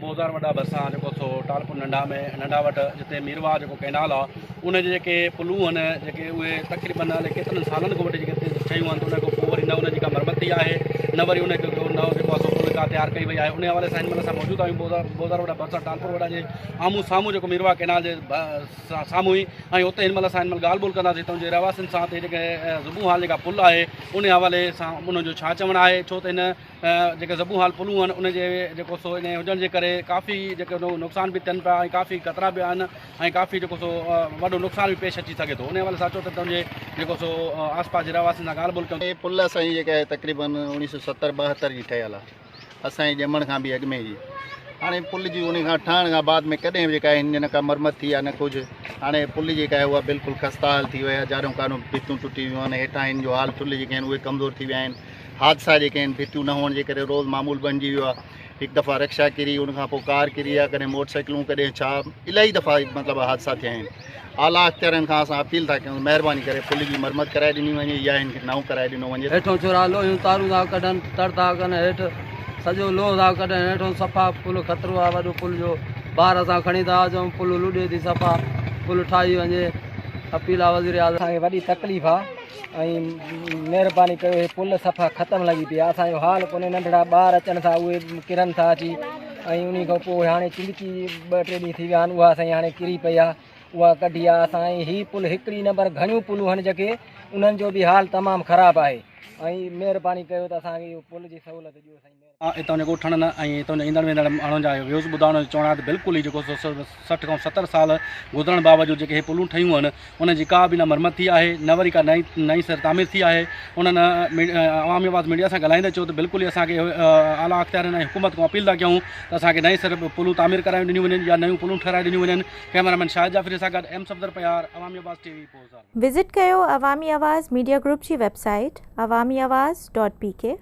بوزار وڏا ڀرسان جيڪو سو ٽالپور ننڍا ۾ ننڍا وٽ جتي ميرواهه جيڪو ڪئنال آ ان جي جيڪي پلون آهن جيڪي اهي تقريبن الائي ڪيترن سالن کان وٺي جيڪي ٺهيون آهن ته ان کان پوء وري نه ان جي ڪا مرمت ٿي آهي نه وري ان کي نئون جيڪو آ سو پل ڪا تيار ڪئي وئي آهي ان حوالي سان هن مهل اسان موجود آهيون بوزار بوزار وڏا ڀرسان ٽالپور وڏا جي آمهون سامهون جيڪو ميرواهه ڪئنال جي سامهون ئي ۽ اتي هن مهل اسان هن مهل ڳالهه ٻولهه ڪنداسين اتان جي رهواسين سان ته هي جيڪي زبون حال جيڪا پل آهي ان حوالي سان انهن جو ڇا چوڻ آهي ڇو ته هن جيڪي زبون حال پلون آهن ان جي جيڪو سو ان هجڻ جي ڪري ڪافي جيڪو نقصان به ٿين پيا ۽ ڪافي خطرا به آهن ۽ ڪافي جيڪو سو وڏو نقصان به پيش اچي سگهي ٿو ان حوالي سان اچو ته اتان جي جيڪو سو آس پاس جي رهواسين سان ڳالهه ٻولهه ڪيون. هي پل اسان جي جيڪا آهي تقريبن 1970 72 جي ٺهيل آهي اسان جي ڄمڻ کان به اڳ ۾ جي هاڻي پل جي ان کان ٺهڻ کان بعد ۾ ڪڏهن به جيڪا آهي هن جي نه ڪا مرمت ٿي آهي نه ڪجهه هاڻي پل جيڪا آهي اها بلڪل خسته حال ٿي وئي آهي جاڏو ڪانو ڀتون ٽٽي ويون آهن هيٺان هن جو حال ٿلهه جيڪي آهن اهي ڪمزور ٿي ويا آهن حادثا جيڪي آهن ڀتيون نه هئڻ جي ڪري روز معمول بڻجي ويو آهي هڪ دفعا رڪشا ڪري ان کان پوء ڪار ڪري آهي ڪڏهن موٽر سائيڪلون ڪڏهن ڇا الاهي دفعا مطلب حادثا ٿيا آهن اعليٰ اختيارين کان اسان اپيل ٿا ڪيون مهرباني ڪري پل جي مرمت ڪرائي ڏني وڃي يا هن کي نئون ڪرائي ڏنو وڃي. هيٺون ڇورا لوهيون تارون ٿا ڪڍن تڙ ٿا ڪن هيٺ سڄو لوهه ٿا ڪڍن هيٺون صفا پل خطرو آ وڏو پل جو بار اسان کڻي ٿا اچون پل لڏي ٿي صفا پل ٺاهي وڃي اپيل آ وزير اعظم. اسان کي وڏي تڪليف آ ۽ مهرباني ڪيو هي پل صفا ختم لڳي پئي آ اسان جو حال ڪونهي ننڍڙا ٻار اچن ٿا اهي ڪرن ٿا اچي ۽ انهي کان پوء هاڻي چنگچي ٻه ٽي ڏينهن ٿي ويا آهن اها سائين هاڻي ڪري پئي آ اها ڪڍي آ اسان ۽ هي پل هڪڙي نه پر گهڻيون پلون آهن جيڪي انهن جو به حال تمام خراب آهي ۽ مهرباني ڪيو ته اسان کي اهو پل جي سهولت ڏيو سائين. اتان جي ڳوٺاڻن ۽ اتان جي ايندڙ ويندڙ ماڻهن جا ويوز ٻڌا انهن جو چوڻ آهي ته بلڪل ئي جيڪو سو 60 کان 70 سال گذرڻ باوجود جيڪي هي پلون ٺهيون آهن انهن جي ڪا به نه مرمت ٿي آهي نه وري ڪا نئين نئين سر تعمير ٿي آهي انهن عوامي آواز ميڊيا سان ڳالهائيندي چيو ته بلڪل ئي اسان کي اعليٰ اختيارين ۽ حڪومت کان اپيل ٿا ڪيون ته اسان کي نئين سر پلون تعمير ڪرايون ڏنيون وڃن يا نيون پلون ٺهرائي ڏنيون وڃن ڪئميرا مين شاهد جعفري سان گڏ ايم صفدر پيار عوامي آواز ٽي وي پوزار. وزٽ ڪيو عوامي آواز ميڊيا گروپ جي website Awami Awaz dot P K.